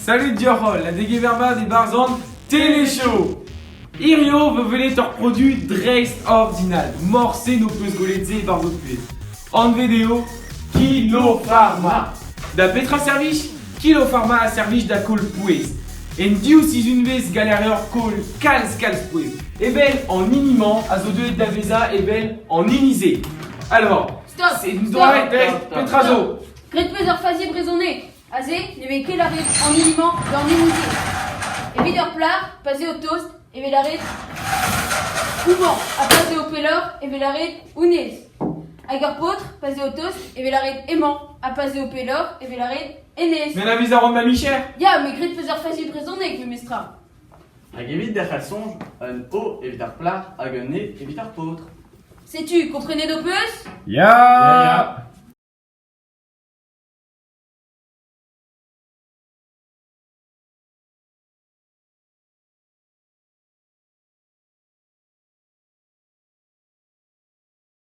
Salut deoc'h holl, ha degemer mat e-barzh an Télé-Show! Hirio vo welet ur produ dreist-ordinal. Morse n'ho peus gwelet se e-barzh ho puhez. Anvet eo Kilofarma. Da betra servij? Kilofarma a servij da koll pouez. En div sizhunvezh gall a reor koll kalz kalz pouez. Evel an hini-mañ a zo deuet da vezañ evel an hini-se. Alors, Stop c'est une doare petra zo? Graet 'peus ur fazi brezhoneg. Aze ne vez ket lâret an hini-mañ d'an hini-se. Evit ur plac'h, pa'z eo tost, e vez lâret houmañ, ha pa'z eo pelloc'h, e vez lâret honnezh. Hag ur paotr, pa'z eo tost, e vez lâret hemañ, ha pa'z eo pelloc'h, e vez lâret hennezh. Mais la a ran ma micher. Ya, met graet 'peus ur fazi brezhoneg memestra. Hag evit derc'hel soñj, un O evit ar plac'h hag un E evit ar paotr. Setu, komprenet ho peus? Ya! Ya, ya.